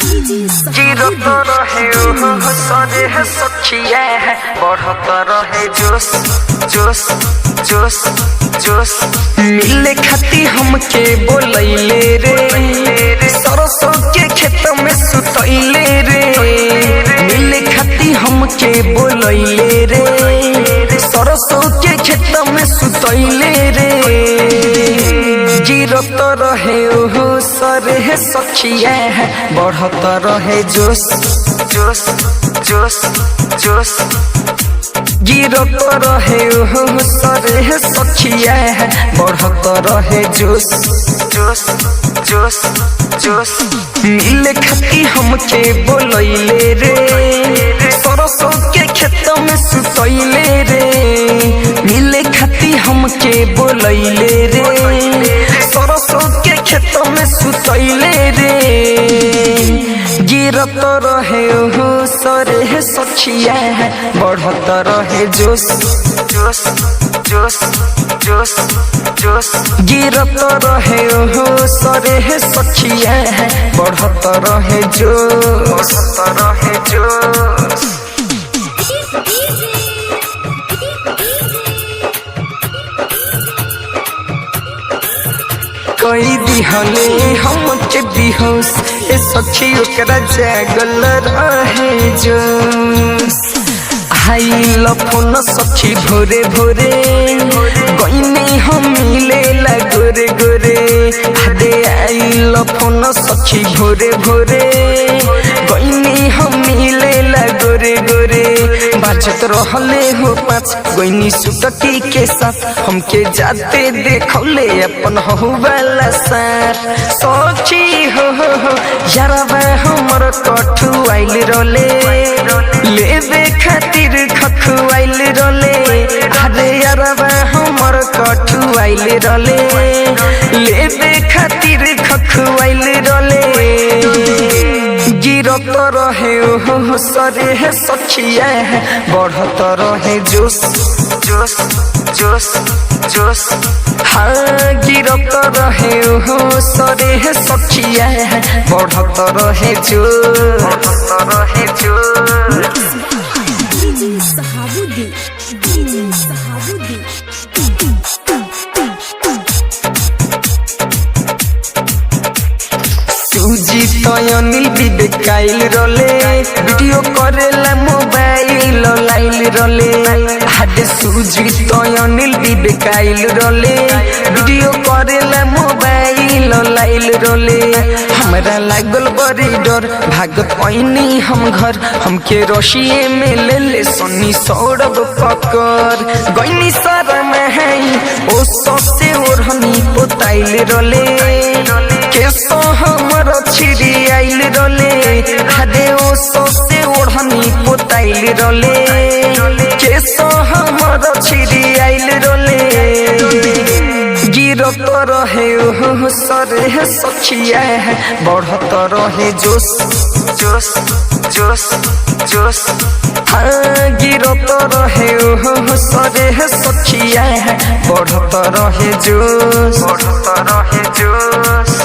गिरत रहे ओहो सरे है सखिया बढ़त रहे जोश जोश जोश जोश। मिले खाती हमके बोलैले रे, सरसों के खेत में सुतैले रे। मिले खाती हमके बोलैले रे, सरसों के खेत में सुतैले रे। गिरत रहे ओहो सरे है सखिया बढ़त रहे जोश जोश जोश जोश। गिरत रहे ओहो सरे है सखिया बढ़त रहे जोश जोश जोश जोश। मिले खाती हमके बोलैले रे, सरसों के खेत में सुतैले रे। मिले खाती हमके बोलैले रे, सरसों के खेत में सुतैले रे। गिरत रहे ओहो सरे है सखिया बढ़त रहे जोश जोश जोश जोश जोश। गिरत रहे ओहो सरे है सखिया बढ़त रहे जोश रहे जोश। कई दिहले हमके बिहोश ए सखी ओकरा जागल रहे जोश। आइल फोन सखी भोरे भोरे, गईनी हम मिले ला गोरे गोरे। आदे आइल फोन सखी भोरे भोरे, गईनी हम मिले ला गोरे गोरे। बाजत रहले हो पाँच गईनी सुटकी के साथ, हमके जाते देखौले अपन हु वाला साथ। सखी हो हो हो यारबा हमर कठु आइल रोले, लेबे खातिर खखु आइल रोले। अरे यारबा हमर कठु आइल रोले, लेबे खातिर खखु आइल रोले। गिरत रहे ओहो सरे है सखिया बढ़त रहे जोश जोश जोश जोश। हाँ गिरत रहे ओहो सरे है सखिया बढ़त रहे जोश बढ़त रहे जोश। DJ Sahabuddin, DJ Sahabuddin. सूजी तो अनिल विवेक आइल रोले, वीडियो करेला मोबाइल लाइल रोले। हाडे सूजी तो अनिल विवेक आइल रोले, वीडियो करेला मोबाइल लाइल रोले। हमरा लागल बड़ी डर भागत ऐनी हम घर, हमके रशिए में ले ले सनी सौरभ पकड़। गईनी सारा में ओ सबसे ओढ़नी पोताइल रोले, केसो हमर छिरी आइल रोले। हादे ओ सबसे ओढ़नी पोताइल रोले, केसो हमर छिरी आइल रोले। गिरत रहे ओहो सरे है सखिया बढ़त रहे जोश जोश जोश जोश। हाँ गिरत रहे ओहो सरे है सखिया बढ़त रहे जोश बढ़त रहे जोश।